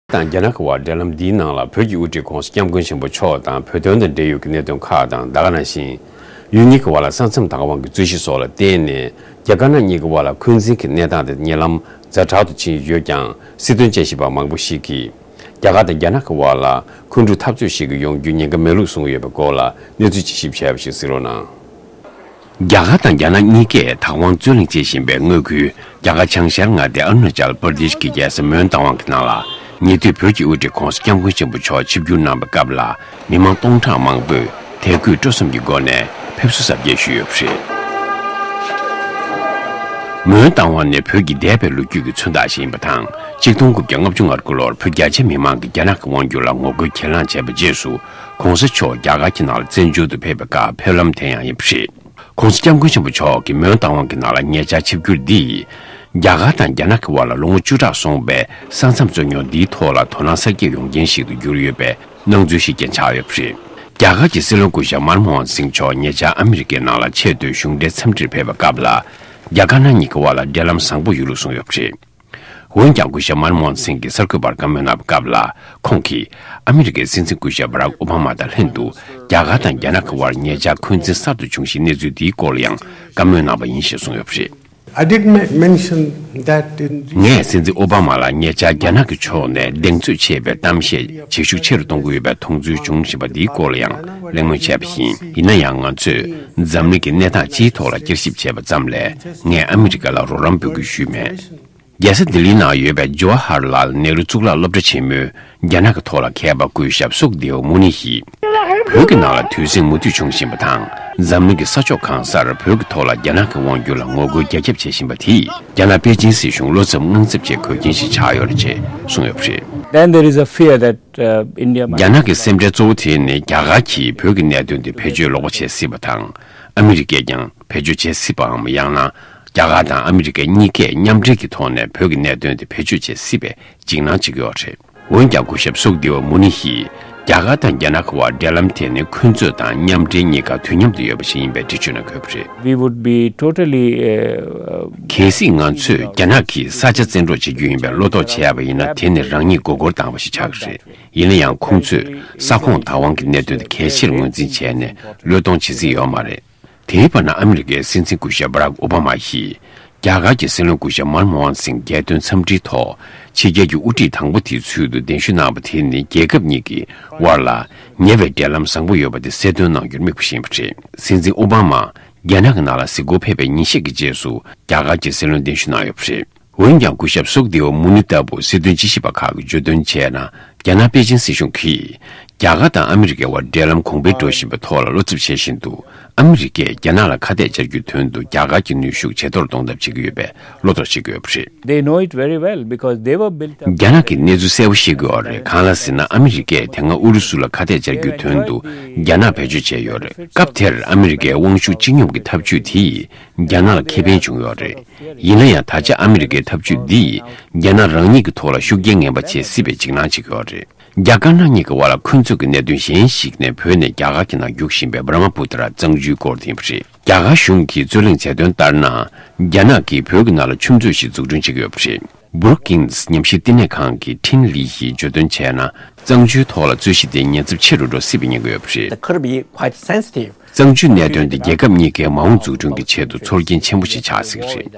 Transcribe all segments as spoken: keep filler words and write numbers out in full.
དང་རྒྱ་ནག་གི་བར་འབྲེལ་ལམ་འདིའི་ནང་ལ་བོད་ཀྱི་དབུ་ཁྲིད་༸གོང་ས་༸སྐྱབས་མགོན་ཆེན་པོ་མཆོག་དང་བོད་དོན་དང་འབྲེལ་ཡོད་ཀྱི་གནད་དོན་ཁག་དང་ད་ག་ནང་བཞིན། ཡུལ་གཉིས་ཀྱི་བར་ལ་ས་མཚམས་དང་དབང་གི་རྩོད་གཞི་སོགས་ལ་བརྟེན་ནས་རྒྱ་དཀར་ནག་གཉིས་ཀྱི་བར་ལ་འཁོན་འཛིན་གྱི་གནས་སྟངས་དེ་ཉེ་ལམ་ཛ་དྲག་ཏུ་ཕྱིན་ཡོད་ཀྱང་། སྲིད་དོན་དཔྱད་ཞིབ་པ་མང་པོ་ཞིག་གིས་རྒྱ་གར་དང་རྒྱ་ནག་གི་བར་ལ་འཁོན་འཁྲུག་འཐབ་རྩོད་ཞིག་གི་ཡོང་རྒྱུའི་ཉེན་ཁ་མེད་ལུགས་གསུངས་ཡོད་པའི་སྐོར་ལ་གནས་ཚུལ་དཔྱད་ཞིབ་བྱས་པ་ཞིག་གཟིགས་རོགས་གནང་། རྒྱ་གར་དང་རྒྱ་ནག་གཉིས་ཀས་དང་དབང་རྩོད་གླེང་བྱེད་བཞིན་པའི་དངོས་ཁུལ་རྒྱ་གར་བྱང་ཤར་མངའ་སྡེ་ཨ་རུ་ན་ཅལ་པར་དེཤ་གི་རྒྱལ་ས་མོན་རྟ་དབང་གི་ནང་ལ། ཉེ་དུས་བོད་ཀྱི་དབུ་ཁྲིད་༸གོང་ས་༸སྐྱབས་མགོན་ཆེན་པོ་མཆོག་ཆིབས་བསྒྱུར་གནང་བའི་སྐབས་ལ། མི་མང་སྟོང་ཕྲག་མང་པོས་དད་གུས་སྤྲོ་གསུམ་གྱི་སྒོ་ནས་ཕེབས་བསུ་གཟབ་རྒྱས་ཞུས་ཡོད་པ་རེད། མོན་རྟ་དབང་ནི་བོད་ཀྱི་འདས་པའི་ལོ་རྒྱུས་ཀྱི་མཚོན་རྟགས་ཤིག་ཡིན་པ་དང་། ཆིག་སྟོང་དགུ་བརྒྱ་ལྔ་བཅུ་ང་དགུ་ལོར་བོད་རྒྱ་ཆེ་མི་མང་གིས་རྒྱ་ནག་གི་དབང་སྒྱུར་ལ་ངོ་རྒོལ་གྱེན་ལངས་བྱས་པའི་རྗེས་སུ། ༸གོང་ས་མཆོག་རྒྱ་གར་གྱི་ནང་ལ་བཙན་བྱོལ་དུ་ཕེབས་པའི་སྐབས་ཕེབས་ལམ་དེ་ཡང་ཡིན་པ་རེད། ༸གོང་ས་༸སྐྱབས་མགོན་ཆེན་པོ་མཆོག་གིས་མོན་རྟ་དབང་གི་ནང་ལ་ཉེ་ཆར་ཆིབས་བསྒྱུར་འདིས། རྒྱ་གར་དང་རྒྱ་ནག་གི་བར་ལ་ལོ་ངོ་བཅུ་ཕྲག་སོང་བའི་ས་མཚམས་རྩོད་རྙོག་འདིའི་ཐོག་ལ་དོ་སྣང་གསར་སྐྱེས་ཡོང་རྐྱེན་ཞིག་ཏུ་གྱུར་ཡོད་པའི་སྣང་ཚུལ་ཞིག་ཀྱང་ཆགས་ཡོད་པ་རེད། རྒྱ་གར་གྱི་སྲིད་བློན་སྐུ་ཞབས་མན་མོ་ཧན་སིང་མཆོག་ཉེ་ཆར་ཨ་མི་རི་ཀའི་ནང་ལ་ཆེས་མཐོའི་གཞུང་འབྲེལ་འཚམས་འདྲིར་ཕེབས་པའི་སྐབས་ལ། རྒྱ་དཀར་ནག་གཉིས་ཀྱི་བར་ལ་འབྲེལ་ལམ་བཟང་པོ་ཡོད་ལུགས་གསུངས་ཡོད་པ་རེད། འོན་ཀྱང་སྐུ་ཞབས་མན་མོ་ཧན་སིང་གིས་གསར་འགོད་པར་བཀའ་མོལ་གནང་བའི་སྐབས་ལ། ཁོང་གིས་ཨ་མི་རི་ཀའི་སྲིད་འཛིན་སྐུ་ཞབས་བྷ་རག་ཨོ་བྷ་མ་དང་ལྷན་དུ་རྒྱ་གར་དང་རྒྱ་ནག་གི་བར་ཉེ་ཆར་འཁོན་འཛིན་གསར་དུ་བྱུང་བཞིན་གནས་ཚུལ་འདིའི་སྐོར་ལ་ཡང་བཀའ་མོལ་གནང་བ་ཡིན་ཞེས་གསུངས་ཡོད་པ་རེད། I did me- mention that in ངས་སྲིད་འཛིན་ཨོ་བྷ་མ་ལ་ཉེ་ཆར་རྒྱ་ནག་གི་ཕྱོགས་ནས་གདེང་ཚོད་ཆེ་བའི་གཏམ་བཤད་བྱེད་ཤུགས་ཆེ་རུ་གཏོང་གི་ཡོད་པའི་མཐོང་ཚུལ་བྱུང་བཞིན་པ་འདིའི་སྐོར་ལ་ཡང་གླེང་མོལ་བྱས་པ་ཡིན། ཡིན་ན་ཡང་ང་ཚོས་འཛམ་གླིང་གི་གནས་སྟངས་སྤྱིའི་ཐོག་ལ་བསྐྱར་ཞིབ་བྱས་པ་ཙམ་ལས། ངས་ཨ་མི་རི་ཀ་ལ་རོགས་རམ་འབུལ་དགོས་ཞུས་མེད། རྒྱལ་ས་ལྡི་ལིའི་ནང་ཡོད་པའི་ཇོ་ཧར་ལཱལ་ནེ་རུ་གཙུག་ལག་སློབ་གྲྭ་ཆེན་མོའི་རྒྱ་ནག་གི་ཐོག་ལ་མཁས་པ་སྐུ་ཞབས་སུག་དེའུ་མུ་ནི་ཡིས། བོད་ཀྱི་ནང་ལ་དུས་ཟིང་མུ་མཐུད་བྱུང་བཞིན་པ་དང་། འཛམ་གླིང་གི་ས་ཕྱོགས་གང་སར་བོད་ཀྱི་ཐོག་ལ་རྒྱ་ནག་གི་དབང་སྒྱུར་ལ་ངོ་རྒོལ་རྒྱ་ཁྱབ་བྱེད་བཞིན་པ་དེས། རྒྱ་ནག་པེ་ཅིན་སྲིད་གཞུང་བློ་འཚབ་དངངས་འཚབ་བྱེད་དགོས་རྐྱེན་ཞིག་ཆགས་ཡོད་རེད་ཅེས་གསུངས་ཡོད་པ་རེད། Then there is a fear that, uh, India might རྒྱ་ནག་གི་སེམས་ཁྲལ་གཙོ་བོ་དེ་ནི་རྒྱ་གར་གྱིས་བོད་ཀྱི་གནད་དོན་དེ་བེད་སྤྱོད་ལོག་པ་བྱེད་སྲིད་པ་དང་། ཨ་མི་རི་ཀས་ཀྱང་བེད་སྤྱོད་བྱེད་སྲིད་པའམ། ཡང་ན་རྒྱ་གར་དང་ཨ་མི་རི་ཀ་གཉིས་ཀས་མཉམ་འབྲེལ་གྱི་ཐོག་ནས་བོད་ཀྱི་གནད་དོན་དེ་བེད་སྤྱོད་བྱེད་སྲིད་པའི་འཇིགས་སྣང་བྱེད་ཀྱི་ཡོད་རེད། འོན་ཀྱང་སྐུ་ཞབས་སུག་དེའུ་མུ་ནི་ཡིས། རྒྱ་གར་དང་རྒྱ་ནག་གི་བར་འབྲེལ་ལམ་དེ་ནི་འཁོན་རྩོད་དང་མཉམ་འབྲེལ་གཉིས་ཀ་དུས་མཉམ་དུ་ཡོད་པ་ཞིག་ཡིན་པའི་འགྲེལ་བརྗོད་གནང་དགོས་པ་རེད། We would be totally, uh, གལ་སྲིད་ང་ཚོས་རྒྱ་ནག་གིས་ས་ཆ་བཙན་འཕྲོག་བྱེད་རྒྱུ་ཡིན་པའི་བློ་དོགས་བྱས་པ་ཡིན་ན། དེ་ནི་རང་ཉིད་མགོ་སྐོར་བཏང་བ་ཞིག་ཆགས་ཀྱི་རེད། ཡིན་ན་ཡང་ཁོང་ཚོས་ས་ཁོངས་བདག་དབང་གི་གནད་དོན་དེ་གལ་ཆེར་ངོས་འཛིན་བྱས་ནས་བློས་གཏོང་བྱེད་རྩིས་ཡོད་མ་རེད། དེའི་བར་ན་ཨ་མི་རི་ཀའི་སྲིད་འཛིན་སྐུ་ཞབས་བྷ་རག་ཨོ་བྷ་མ་ཡིས། རྒྱ་གར་གྱི་སྲིད་བློན་སྐུ་ཞབས་མན་མོ་ཧན་སིང་རྒྱལ་དོན་འཚམས་འདྲིའི་ཐོག་ཕྱི་རྒྱལ་གྱི་དབུ་ཁྲིད་དང་པོ་དེའི་ཚུལ་དུ་གདན་ཞུ་གནང་བ་དེ་ནི་རྒྱལ་ཁབ་གཉིས་ཀྱི་དབར་ལ་ཉེ་བའི་འབྲེལ་ལམ་བཟང་པོ་ཡོད་པ་དེ་གསལ་སྟོན་གནང་རྒྱུར་དམིགས་པ་ཞིག་ཡིན་པ་རེད། སྲིད་འཛིན་ཨོ་བྷ་མ་རྒྱ་ནག་གི་ནང་ལ་གཟིགས་སྐོར་ཕེབས་པའི་ཉིན་ཤས་ཀྱི་རྗེས་སུ་རྒྱ་གར་གྱི་སྲིད་བློན་གདན་ཞུ་གནང་ཡོད་པ་རེད། འོན་ཀྱང་སྐུ་ཞབས་སུག་དེའུ་མུ་ནི་ལྟ་བུ་སྲིད་དོན་དཔྱད་ཞིབ་པ་ཁག་གིས་བརྗོད་དོན་བྱས་ན། རྒྱ་ནག་པེ་ཅིན་སྲིད་གཞུང་གིས་རྒྱ་གར་དང་ཨ་མི་རི་ཀའི་བར་འབྲེལ་ལམ་གོང་འཕེལ་འགྲོ་བཞིན་པའི་ཐོག་ལ་བློ་འཚབ་བྱེད་བཞིན་དུ། ཨ་མི་རི་ཀས་རྒྱ་ནག་ལ་ཁ་གཏད་བཅར་རྒྱུའི་དོན་དུ་རྒྱ་གར་གྱི་ནུས་ཤུགས་ཇེ་མཐོར་གཏོང་ཐབས་བྱེད་ཀྱི་ཡོད་པའི་བློ་དོགས་བྱེད་ཀྱི་ཡོད་པ་རེད། They know it very well because they were built up རྒྱ་ནག་གིས་གནས་ཚུལ་གསལ་པོ་ཤེས་ཀྱི་ཡོད་རེད། གང་ལ་ཟེར་ན། ཨ་མི་རི་ཀས་དེ་སྔ་ཨུ་རུ་སུ་ལ་ཁ་གཏད་བཅར་རྒྱུའི་དོན་དུ་རྒྱ་ནག་བེད་སྤྱོད་བྱས་ཡོད་རེད། སྐབས་དེར་ཨ་མི་རི་ཀའི་དབང་ཤུགས་སྤྱི་སྙོམས་ཀྱི་ཐབས་ཇུས་དེས་རྒྱ་ནག་ལ་ཁེ་ཕན་བྱུང་ཡོད་རེད། ཡིན་ན་ཡང་ད་ཆ་ཨ་མི་རི་ཀའི་ཐབས་ཇུས་འདིས་རྒྱ་ནག་རང་ཉིད་ཀྱི་ཐོག་ལ་ཤུགས་རྐྱེན་ངན་པ་བྱེད་སྲིད་པའི་འཇིགས་སྣང་བྱེད་ཀྱི་ཡོད་རེད། རྒྱ་དཀར་ནག་གཉིས་ཀྱི་བར་ལ་འཁོན་རྩོད་ཀྱི་གནད་དོན་གཞན་ཞིག་ནས་བོད་ནས་རྒྱ་གར་གྱི་ནང་རྒྱུག་བཞིན་པའི་བྷ་ར་མ་པུ་ཏྲ་གཙང་ཆུའི་སྐོར་དེ་ཡིན་པ་རེད། རྒྱ་གར་གཞུང་གིས་རྩོད་གླེང་བྱས་དོན་ལྟར་ན། རྒྱ་ནག་གིས་བོད་ཀྱི་ནང་ལ་ཆུ་མཛོད་ཞིག་འཛུགས་སྐྲུན་བྱེད་ཀྱི་ཡོད་པ་རེད། Brookings ཉམས་ཞིབ་བསྟི་གནས་ཁང་གི་ཁྲིན་ལི་ཡིས་བརྗོད་དོན་བྱས་ན། གཙང་ཆུའི་ཐོག་ལ་རྩོད་གཞི་དེ་ཉེན་ཚབས་ཆེ་རུ་འགྲོ་སྲིད་པའི་ཉེན་ཁ་ཡོད་པ་རེད། That could be quite sensitive. གཙང་ཆུའི་གནད་དོན་དེ་རྒྱལ་ཁབ་གཉིས་ཀའི་མ་འོངས་འཛུགས་སྐྲུན་གྱི་ཆེད་དུ་ཚོར་སྐྱེན་ཆེན་པོ་ཞིག་ཆགས་སྲིད་ཀྱི་རེད།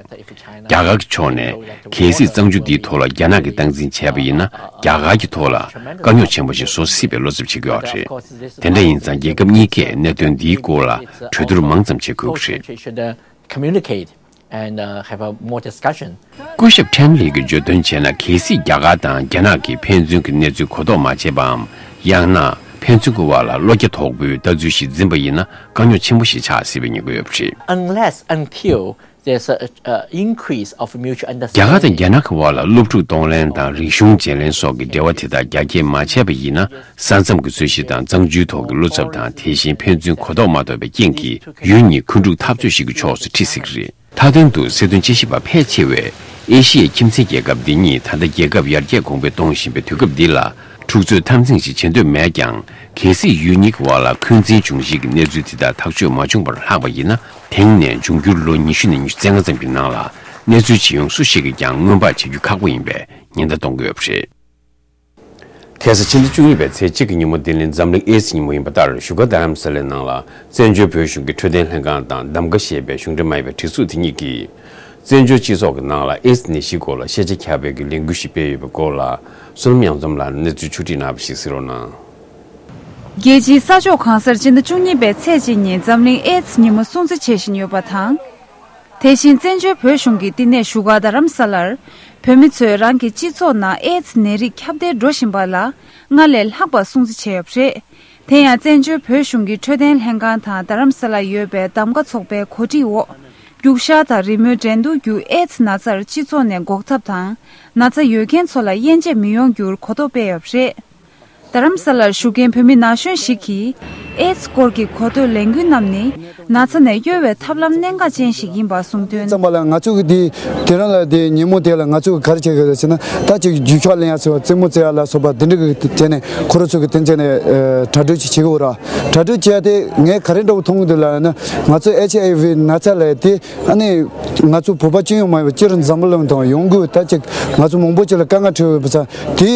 རྒྱ་གར་གྱི་ཕྱོགས་ནས་གལ་སྲིད་གཙང་ཆུ་འདིའི་ཐོག་ལ་རྒྱ་ནག་གིས་སྟངས་འཛིན་བྱས་པ་ཡིན་ན། རྒྱ་གར་གྱི་ཐོག་ལ་དཀའ་རྙོག་ཆེན་པོ་ཞིག་བཟོ་སྲིད་པའི་བློ་འཚབ་བྱེད་ཀྱི་ཡོད་རེད། དེ་འདྲ་ཡིན་ཙང་རྒྱལ་ཁབ་གཉིས་ཀས་གནད་དོན་འདིའི་སྐོར་ལ་གྲོས་བསྡུར་མང་ཙམ་བྱེད་དགོས་ཀྱི་རེད། Communicate and, uh, have a more discussion. སྐུ་ཞབས་ཁྲེན་ལི་གིས་བརྗོད་དོན་བྱས་ན། གལ་སྲིད་རྒྱ་གར་དང་རྒྱ་ནག་གིས་ཕན་ཚུན་གྱི་གནས་ཚུལ་གོ་རྟོགས་མ་བྱས་པའམ། ཡང་ན་ཕན་ཚུན་གྱི་བར་ལ་བློ་རྒྱ་དོག་པོའི་ལྟ་ཚུལ་ཞིག་འཛིན་པ་ཡིན་ན། དཀའ་རྙོག་ཆེན་པོ་ཞིག་ཆགས་སྲིད་པའི་ཉེན་ཁ་ཡོད་པ་རེད། Unless until there's a, a increase of mutual understanding. རྒྱ་གར་དང་རྒྱ་ནག་གི་བར་ལ་སློབ་ཕྲུག་གཏོང་ལེན་དང་རིག་གཞུང་བརྗེ་ལེན་སོགས་ཀྱི་འབྲེལ་བ་དེ་དག་རྒྱ་སྐྱེད་མ་བྱས་པ་ཡིན་ན། ས་མཚམས་ཀྱི་རྩོད་གཞི་དང་གཙང་ཆུའི་ཐོག་གི་བློ་འཚབ་དང་། དེ་བཞིན་ཕན་ཚུན་གོ་རྟོགས་མ་ཐོབ་པའི་རྐྱེན་གྱིས་ཡུལ་གཉིས་འཁོན་འཁྲུག་འཐབ་རྩོད་ཞིག་གི་ཕྱོགས་སུ་ཁྲིད་སྲིད་ཀྱི་རེད། མཐའ་དོན་དུ་སྲིད་དོན་དཔྱད་ཞིབ་པ་ཕལ་ཆེ་བས། ཨེ་ཤི་ཡའི་ཁྱིམ་མཚེས་རྒྱལ་ཁབ་འདི་གཉིས་ད་ལྟ་རྒྱལ་ཁབ་ཡར་རྒྱས་གོང་འཕེལ་གཏོང་བཞིན་པའི་དུས་སྐབས་འདི་ལ། འཁྲུག་རྩོད་འཐབ་འཛིང་ཞིག་བྱེད་འདོད་མེད་ཀྱང་། གལ་སྲིད་ཡུལ་གཉིས་ཀྱི་བར་ལ་འཁོན་འཛིན་འབྱུང་གཞིའི་གནས་ཚུལ་དེ་དག་ཐག་གཅོད་མ་བྱུང་བར་ལྷག་པ་ཡིན་ན། དེང་ནས་འབྱུང་འགྱུར་ལོ་ཉི་ཤུ་ནས་ཉི་ཤུ་རྩ་ལྔ་ཙམ་གྱི་ནང་ལ། གནས་ཚུལ་ཇི་ཡོང་སུ་ཞིག་གིས་ཀྱང་སྔོན་དཔག་བྱེད་རྒྱུ་ཁག་པོ་ཡིན་པའི་ཉེན་བརྡ་གཏོང་གི་ཡོད་པ་རེད། ཁ་སང་ཕྱི་ཟླ་བཅུ་གཉིས་པའི་ཚེས་གཅིག་གི་ཉིན་མོ་འདི་ནི་འཛམ་གླིང་ཨེ་ཛི་ཉིན་མོ་ཡིན་པ་ལྟར། བཞུགས་སྒར་རྡ་རམ་ས་ལའི་ནང་ལ་བཙན་བྱོལ་བོད་གཞུང་གི་འཕྲོད་བསྟེན་ལྷན་ཁང་དང་གདམ་ག་ཞེས་པའི་གཞུང་འབྲེལ་མ་ཡིན་པའི་སྒྲིག་འཛུགས་དེ་གཉིས་ཀྱིས། བཙན་བྱོལ་སྤྱི་ཚོགས་ཀྱི་ནང་ལ་ཨེ་ཛི་ནད་གཞིའི་སྐོར་ལ་ཤེས་བྱ་ཁྱབ་སྤེལ་གྱི་ལས་འགུལ་ཞིག་སྤེལ་ཡོད་པའི་སྐོར་ལ། བསོད་ནམས་གཡང་འཛོམས་ལགས་ནས་གནས་ཚུལ་ཕྱོགས་སྒྲིག་གནང་བ་ཞིག་གསན་རོགས་གནང་། རྒྱལ་སྤྱིའི་ས་ཕྱོགས་གང་སར་ཕྱི་ཟླ་བཅུ་གཉིས་པའི་ཚེས་གཅིག་ཉིན་འཛམ་གླིང་ཨེ་ཛི་ཉིན་མོ་སྲུང་བརྩི་བྱེད་བཞིན་ཡོད་པ་དང་། དེ་བཞིན་བཙན་བྱོལ་བོད་གཞུང་གི་བསྟི་གནས་བཞུགས་སྒར་རྡ་རམ་ས་ལར། བོད་མི་ཚོས་རང་གི་སྤྱི་ཚོགས་ནང་ཨེ་ཛི་ནད་རིགས་ཁྱབ་གདལ་འགྲོ་བཞིན་པ་ལ་སྔར་ལས་ལྷག་པར་སྲུང་བརྩི་བྱས་ཡོད་པ་རེད། དེ་ཡང་བཙན་བྱོལ་བོད་གཞུང་གི་འཕྲོད་བསྟེན་ལྷན་ཁང་དང་རྡ་རམ་ས་ལར་ཡོད་པའི་གདམ་ག་ཚོགས་པའི་གོ་སྒྲིག་འོག་རྒྱུག་ཤར་དང་རི་མོའི་འགྲན་བསྡུར་བརྒྱུད་ཨེ་ཛི་ན་ཚར་སྤྱི་ཚོགས་ནས་འགོག་ཐབས་དང་། ན་ཚ་ཡོད་མཁན་ཚོ་ལ་དབྱེ་འབྱེད་མི་ཡོང་རྒྱུར་གོ་རྟོགས་སྤེལ་ཡོད་པ་རེད། རྡ་རམ་ས་ལར་བཞུགས་མཁན་བོད་མི་ན་གཞོན་ཞིག་གིས། ཨེ་ཛི་སྐོར་གྱི་གོ་ཐོས་ལས་འགུལ་རྣམས་ནི། ན་ཚ་ནས་གཡོལ་བའི་ཐབས་ལམ་གནད་འགག་ཅན་ཞིག་ཡིན་པ་གསུངས་དོན། ཙམ་པ་ལ་ང་ཚོ་གི་དེ་དེ་རིང་ལ་དེ་ཉིན་མོ་དེ་ལ་ང་ཚོ་གི་ག་རེ་བྱེད་དགོས་ཟེར་ན། ད་ཅིག་རྒྱུག་ཤར་ལེན་ཡ་ཟེར་བ། རྩེད་མོ་རྩེ་ཡ་ལ་སོགས་པ་དེ་འདྲ་གི་དེ་ནས་ཁོ་རང་ཚོ་གི་དེ་ཚོ་ནས་ཨ་གྲ་སྒྲིག་ཅིག་བྱེད་དགོས་ར། གྲ་སྒྲིག་བྱས་ཏེ་ངས་ག་རེ་འདྲ་བོ་མཐོང་གི་འདུག་ལབ་ན། ང་ཚོ་ཨེཆ་ཨའི་ཝི་ན་ཚ་ལབ་དེ་ཨ་ནི་ང་ཚོ་བོད་པ་སྤྱི་ཡོངས་མ་ཡིན་པར་སྤྱིར་འཛམ་བུ་གླིང་དང་ཡོང་སྒོས་ད་ཅིག་ང་ཚོ་མང་པོ་ཅིག་ལ་དཀའ་ངལ་འཕྲད་ཡོད་པ་ཚ། དེ་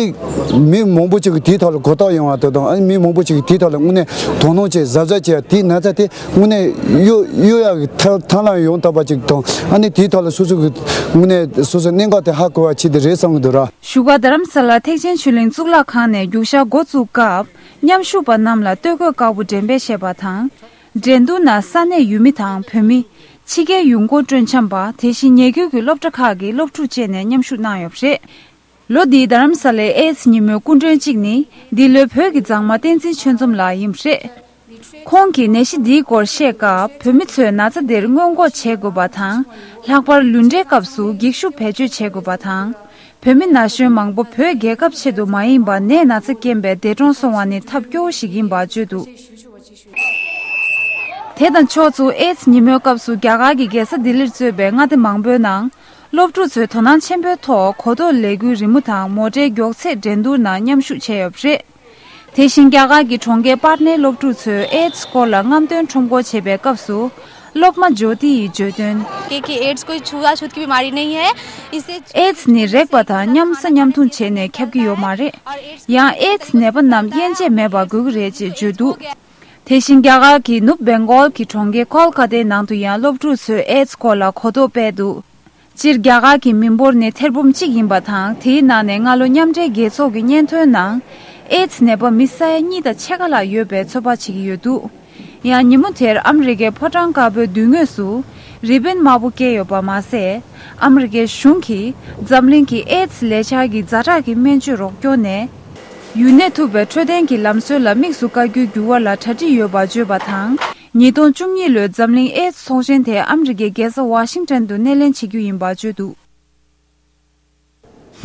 མི་མང་པོ་ཅིག་གིས་དེའི་ཐོག་ལ་གོ་རྟོགས་ཡོང་བ་དེ་དང་། ཨ་ནི་མི་མང་པོ་ཅིག་གིས་དེའི་ཐོག་ལ་དངོས་གནས་དོ་སྣང་བྱས་གཟབ་གཟབ་བྱས། དེའི་ན་ཚ་དེ་དངོས་གནས་གཡོལ་གཡོལ་ཡག་གི་ཐབས་ཐབས་ལམ་ཡོང་ཐུབ་པ་ཅིག་དང་། ཨ་ནི་དེའི་ཐོག་ལ་སོ་སོ་གི་དངོས་གནས་སོ་སོའི་གནད་འགག་དེ་ཧ་གོ་བ་བྱས་དེ་རེད་བསམ་གི་འདུག་ར། བཞུགས་སྒར་རྡ་རམ་ས་ལ་ཐེག་ཆེན་ཆོས་གླིང་གཙུག་ལག་ཁང་ནས་རྒྱུག་ཤར་འགོ་བཙུགས་སྐབས། མཉམ་ཞུགས་པ་རྣམས་ལ་སྟོད་གོས་དཀར་པོ་འགྲེམས་སྤེལ་བྱས་པ་དང་། འགྲན་བསྡུར་ནང་ས་གནས་ཡུལ་མི་དང་བོད་མི། ཕྱི་རྒྱལ་ཡུལ་སྐོར་སྤྲོ་འཆམ་པ། དེ་བཞིན་ཉེ་ཁུལ་གྱི་སློབ་གྲྭ་ཁག་གི་སློབ་ཕྲུག་བཅས་ནས་མཉམ་ཞུགས་གནང་ཡོད་པ་རེད། ལོ་འདིའི་རྡ་རམ་ས་ལའི་ཨེ་ཛི་ཉིན་མོའི་སྐུ་མགྲོན་གཅིག་ནི་འདི་ལོའི་བོད་ཀྱི་མཛངས་མ་བསྟན་འཛིན་ཆོས་འཛོམས་ལགས་ཡིན་པ་རེད། ཁོང་གིས་ནད་གཞི་འདིའི་སྐོར་བཤད་སྐབས། བོད་མི་ཚོས་ན་ཚ་འདིར་སྔོན་འགོག་བྱེད་དགོས་པ་དང་། ལྷག་པར་ལུས་འབྲེལ་སྐབས་སུ་འགྱིག་ཤུབས་བེད་སྤྱོད་བྱེད་དགོས་པ་དང་། བོད་མི་ན་གཞོན་མང་པོ་བོད་རྒྱལ་ཁབ་ཆེད་དུ་མ་ཡིན་པར་ནད་ན་ཚ་རྐྱེན་པས་འདས་གྲོངས་སོང་བ་ནི་ཐབས་སྐྱོ་བོ་ཞིག་ཡིན་པ་བརྗོད་འདུག་དེ་དང་ཕྱོགས་མཚུངས། ཨེ་ཛི་ཉིན་མོའི་སྐབས་སུ་རྒྱ་གར་གྱི་རྒྱལ་ས་ལྡི་ལིར་གཙོས་པའི་མངའ་སྡེ་མང་པོའི་ནང་། སློབ་ཕྲུག་ཚོས་དོ་སྣང་ཆེན་པོའི་ཐོག་གོ་རྟོགས་ལས་འགུལ་རི་མོ་དང་མོ་ཊའི་མགྱོགས་ཚད་འགྲན་བསྡུར་ནང་མཉམ་ཞུགས་བྱས་ཡོད་པ་རེད། དེ་བཞིན་རྒྱ་གར་གྱི་གྲོང་ཁྱེར་པཊ་ནའི་སློབ་ཕྲུག་ཚོས་ཨེ་ཛི་སྐོར་ལ་རྔམ་སྟོན་ཁྲོམ་སྐོར་བྱེད་པའི་སྐབས་སུ། སློབ་མ་ཇོ་ཏི་ཡིས་བརྗོད་དོན། क्योंकि एड्स कोई छुआछूत की बीमारी नहीं है। इससे ཨེ་ཛི་ནི་རེག་པ་དང་མཉམ་ཟ་མཉམ་འཐུང་བྱས་ནས་ཁྱབ་ཀྱི་ཡོད་མ་རེད། ཡང་ཨེ་ཛི་ནད་པ་རྣམས་དབྱེ་འབྱེད་མེད་པར་འགོས་ཀྱི་རེད་ཅེས་བརྗོད་འདུག་དེ་བཞིན་རྒྱ་གར་གྱི་ནུབ་སྦེང་གོལ་གྱི་གྲོང་ཁྱེར་ཀོལ་ཀ་ཏའི་ནང་དུ་ཡང་སློབ་ཕྲུག་ཚོས་ཨེ་ཛི་སྐོར་ལ་གོ་རྟོགས་སྤེལ་འདུག་སྤྱིར་རྒྱ་གར་གྱི་མི་འབོར་ནི་ཐེར་འབུམ་གཅིག་ཡིན་པ་དང་། དེའི་ནང་ནས་སྔ་ལོ་མཉམ་འབྲེལ་རྒྱལ་ཚོགས་ཀྱི་སྙན་ཐོའི་ནང་། ཨེ་ཛི་ནད་པ་མི་ས་ཡ་གཉིས་དང་ཕྱེད་ཀ་ལྷག་ཡོད་པའི་ཚོད་དཔག་བྱེད་ཀྱི་ཡོད་འདུག་ཡང་ཉིན་མོ་དེར་ཨ་མི་རི་ཀའི་ཕོ་བྲང་དཀར་པོའི་མདུན་ངོས་སུ་རི་བན་དམར་པོ་བཀལ་ཡོད་པ་མ་ཟད། ཨ་མི་རི་ཀའི་གཞུང་གིས་འཛམ་གླིང་གི་ཨེ་ཛི་ལས་འཆར་གྱི་ཛ་དྲག་གི་སྨན་བཅོས་རོགས་སྐྱོར་ནས། ཡུན་གནས་ཐུབ་པའི་འཕྲོད་བསྟེན་གྱི་ལམ་སྲོལ་ལ་དམིགས་སུ་བཀར་རྒྱུའི་འགྱུར་བ་ལ་གྲ་སྒྲིག་ཡོད་པ་བརྗོད་པ་དང་། ཉིས་སྟོང་བཅུ་གཉིས་ལོའི་འཛམ་གླིང་ཨེ་ཛི་ཚོགས་ཆེན་དེ་ཨ་མི་རི་ཀའི་རྒྱལ་ས་ཝ་ཤིང་ཊོན་དུ་སྣེ་ལེན་བྱེད་རྒྱུ་ཡིན་པ་བརྗོད་འདུག་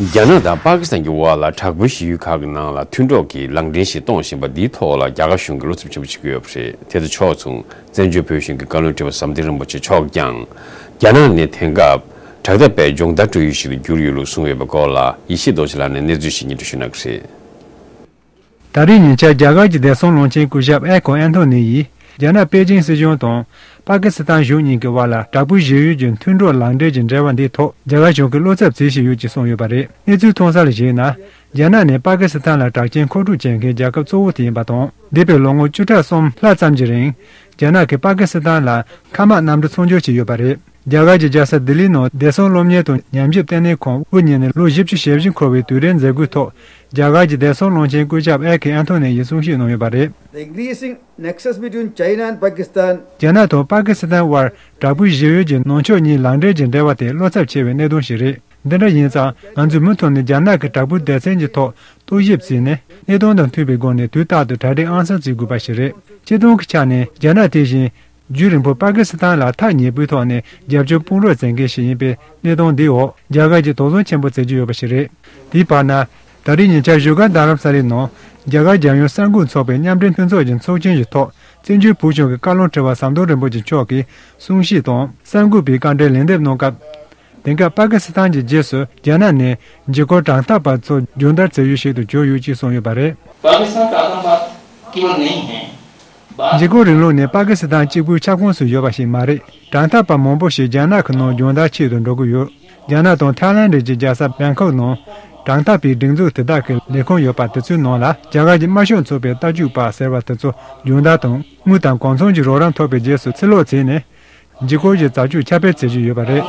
རྒྱ་ནག་དང་པ་ཀི་སི་ཐན་གྱི་དབར་ལ་དྲག་པོའི་གཞི་ཡུལ་ཁག་གི་ནང་ལ་མཐུན་གྲོགས་ཀྱི་ལག་འབྲེལ་ཞིག་གཏོང་བཞིན་པ་འདིའི་ཐོག་ལ་རྒྱ་གར་གཞུང་གིས་བློ་འཚབ་ཆེན་པོ་བྱེད་ཀྱི་ཡོད་པ་རེད། དེ་དང་ཕྱོགས་མཚུངས། བཙན་བྱོལ་བོད་གཞུང་གི་བཀའ་བློན་ཁྲི་པ་ཟམ་གདོང་རིན་པོ་ཆེ་མཆོག་ཀྱང་། རྒྱ་ནག་ནི་དེང་སྐབས་དྲག་འཐབ་པའི་སྦྱོང་བརྡར་སྤྲོད་ཡུལ་ཞིག་ཏུ་གྱུར་ཡོད་ལུགས་གསུངས་ཡོད་པའི་སྐོར་ལ་ཡེ་ཤེས་རྡོ་རྗེ་ལགས་ནས་གནས་ཚུལ་ཞིག་སྙན་སྒྲོན་ཞུ་གནང་གི་རེད། ད་རེས་ཉིན་ཆར་རྒྱ་གར་གྱི་བདེ་སྲུང་བློན་ཆེན་སྐུ་ཞབས་ཨེ་ཁོ་ཨན་ཐོ་ནི་ཡིས། རྒྱ་ནག་པེ་ཅིང་སྲིད་གཞུང་དང་། པ་ཀི་སི་ཐན་གཞུང་གཉིས་ཀྱི་དབར་ལ་དྲག་པོའི་གཞི་ཡུལ་གྱི་མཐུན་གྲོགས་ལག་འབྲེལ་གྱི་འབྲེལ་བ་འདིའི་ཐོག་རྒྱ་གར་གཞུང་གིས་བློ་འཚབ་བྱེད་བཞིན་ཡོད་ཅེས་གསུངས་ཡོད་པ་རེད། གནས་ཚུལ་ཐོན་གསལ་ལ་གཞིགས་ན། རྒྱ་ནག་ནི་པ་ཀི་སི་ཐན་ལ་དྲག་རྐྱེན་མཁོ་སྒྲུབ་བྱེད་མཁན་རྒྱལ་ཁབ་གཙོ་བོ་དེ་ཡིན་པ་དང་། འདས་པའི་ལོ་ངོ་བཅུ་ཕྲག་གསུམ་ལྷག་ཙམ་གྱི་རིང་། རྒྱ་ནག་གིས་པ་ཀི་སི་ཐན་ལ་མཁའ་དམག་གནམ་གྲུ་ཚོང་སྦྱོར་བྱས་ཡོད་པ་རེད། རྒྱ་གར་གྱི་རྒྱལ་ས་ལྡི་ལི་ནང་བདེ་སྲུང་སློབ་གཉེར་དང་ཉམས་ཞིབ་ལྟེ་གནས་ཁང་དབུ་བརྙེས་ནས་ལོ་བཞི་བཅུ་ཞེ་བཞི་འཁོར་བའི་དུས་དྲན་མཛད་སྒོའི་ཐོག་རྒྱ་གར་གྱི་བདེ་སྲུང་བློན་ཆེན་སྐུ་ཞབས་ཨེ་ཁེ་ཨན་ཐོ་ནི་ཡིས་གསུང་བཤད་གནང་ཡོད་པ་རེད། The increasing nexus between China and Pakistan. རྒྱ་ནག་དང་པ་ཀི་སི་ཐན་དབར་དྲག་པོའི་གཞི་ཡུལ་གྱི་ནང་ཕྱོགས་གཉིས་ལག་འབྲེལ་གྱི་འབྲེལ་བ་དེ་བློ་འཚབ་ཆེ་བའི་གནད་དོན་ཞིག་རེད། འདི་འདྲ་ཡིན་ཙང་། ང་ཚོས་མུ་མཐུད་ནས་རྒྱ་ནག་གི་དྲག་པོའི་སྡེ་ཚན་གྱི་ཐོག་རྟོག་ཞིབ་བྱས་ནས། གནད་དོན་དང་མཐུན་པའི་སྒོ་ནས་དུས་རྟག་ཏུ་གྲ་སྒྲིག་ཨང་གསར་བྱེད་དགོས་པ་ཞིག་རེད། སྤྱི་དོན་གྱི་ཆ་ནས་རྒྱ་ནག་དེ་བཞིན། རྒྱུན་རིང་པོ་པ་ཀི་སི་ཐན་ལ་ཐག་ཉེ་པོའི་ཐོག་ནས་རྒྱབ་སྐྱོར་དཔུང་རོགས་བྱེད་མཁན་ཞིག་ཡིན་པའི་གནད་དོན་འདིའི་འོག་རྒྱ་གར་གྱིས་དོགས་ཟོན་ཆེན་པོ་བྱེད་ཀྱི་ཡོད་པ་ཞིག་རེད། དེའི་བར་ན། ད་རེས་ཉིན་ཆར་བཞུགས་སྒར་རྡ་རམ་ས་ལའི་ནང་། རྒྱ་གར་རྒྱལ་ཡོངས་གསར་འགོད་ཚོགས་པའི་མཉམ་འབྲེལ་མཐུན་ཚོགས་ཀྱི་ཚོགས་ཆེན་གྱི་ཐོག་བཙན་བྱོལ་བོད་གཞུང་གི་བཀའ་བློན་ཁྲི་པ་ཟམ་གདོང་རིན་པོ་ཆེ་མཆོག་གིས་གསུང་བཤད་དང་གསར་འགོད་པའི་བཀའ་འཁྲོལ་ལན་འདེབས་གནང་སྐབས། དེང་སྐབས་པ་ཀི་སི་ཐན་གྱི་རྗེས་སུ་རྒྱ་ནག་ནས་འཇིགས་སྐུལ་དྲག་འཐབ་པ་ཚོ་སྦྱོང་བརྡར་བྱེད་ཡུལ་ཞིག་ཏུ་གྱུར་ཡོད་ཅེས་གསུངས་ཡོད་པ་རེད། पाकिस्तान का आतंकवाद केवल नहीं है। འཇིགས་སྐུལ་རིང་ལུགས་ནི་པ་ཀི་སི་ཐན་གཅིག་པུའི་ཁྱབ་ཁོངས་སུ་ཡོད་པ་ཞིག་མ་རེད། དྲག་འཐབ་པ་མང་པོ་ཞིག་རྒྱ་ནག་གི་ནང་སྦྱོང་བརྡར་ཆེད་དུ་འགྲོ་གི་ཡོད། རྒྱ་ནག་དང་ཐའི་ལན་རིགས་ཀྱི་རྒྱལ་ས་བེང་ཁོག་ནང་ དྲང་ཐག་པའི་སྒྲིག་འཛུགས་དེ་དག་གི་ལས་ཁུངས་ཡོད་པ་དེ་ཚོའི་ནང་ལ། རྒྱ་གར་གྱི་དམར་ཤོག་ཚོགས་པའི་ལྟ་སྐྱོང་པ་ཟེར་བ་དེ་ཚོ་སྦྱོང་བརྡར་དང་དངུལ་དང་གོ་མཚོན་གྱི་རོགས་རམ་ཐོབ་པའི་རྗེས་སུ་ཕྱིར་ལོག་བྱས་ནས། འཇིགས་སྐུལ་གྱི་བྱ་སྤྱོད་ཁྱབ་སྤེལ་བྱེད་ཀྱི་ཡོད་པ་རེད།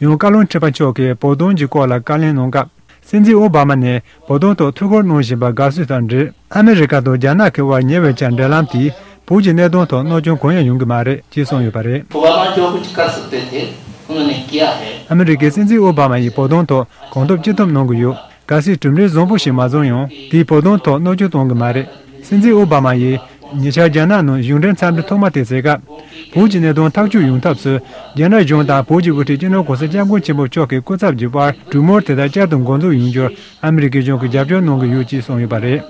ཡང་བཀའ་བློན་ཁྲི་པ་མཆོག་གིས་བོད་དོན་གྱི་སྐོར་ལ་བཀའ་ལན་གནང་སྐབས། སྲིད་འཛིན་ཨོ་བྷ་མ་ནས་བོད་དོན་ཐོག་ཐུགས་ཁུར་གནང་བཞིན་པར་དགའ་བསུ་དང་འབྲེལ། ཨ་མི་རི་ཀ་དང་རྒྱ་ནག་གི་དབར་ཉེ་བའི་ཆར་འབྲེལ་ལམ་དེས་བོད་ཀྱི་གནད་དོན་ཐོག་གནོད་སྐྱོན་གང་ཡང་ཡོང་གི་མ་རེད་ཅེས་གསུངས་ཡོད་པ་རེད། ओबामा जो कुछ कर सकते थे, उन्होंने किया है। ཨ་མི་རི་ཀའི་སྲིད་འཛིན་ཨོ་བྷ་མ་ཡིས་བོད་དོན་ཐོག་གང་ཐུབ་ཅི་ཐུབ་གནང་གི་ཡོད། གལ་སྲིད་གྲུབ་འབྲས་བཟང་པོ་ཞིག་མ་བྱུང་ཡང་། དེས་བོད་དོན་ཐོག་གནོད་སྐྱོན་གཏོང་གི་མ་རེད། སྲིད་འཛིན་ཨོ་བྷ་མ་ཡིས་ཉེ་ཆར་རྒྱ་ནག་ནང་གཞུང་འབྲེལ་འཚམས་འདྲི་ཐོག་མ་དེ་བྱེད་སྐབས། བོད་ཀྱི་གནད་དོན་ཐག་གཅོད་ཡོང་ཐབས་སུ། རྒྱ་ནག་གཞུང་དང་བོད་ཀྱི་དབུ་ཁྲིད་སྤྱི་ནོར་༸གོང་ས་༸སྐྱབས་མགོན་ཆེན་པོ་མཆོག་གི་སྐུ་ཚབ་ཀྱི་དབར་གྲོས་མོལ་དེ་དག་བསྐྱར་དུ་འགོ་འཛུགས་ཡོང་རྒྱུར་ཨ་མི་རི་ཀའི་གཞུང་གིས་རྒྱབ་སྐྱོར་གནང་གི་ཡོད་ཅེས་གསུངས་ཡོད་པ་རེད།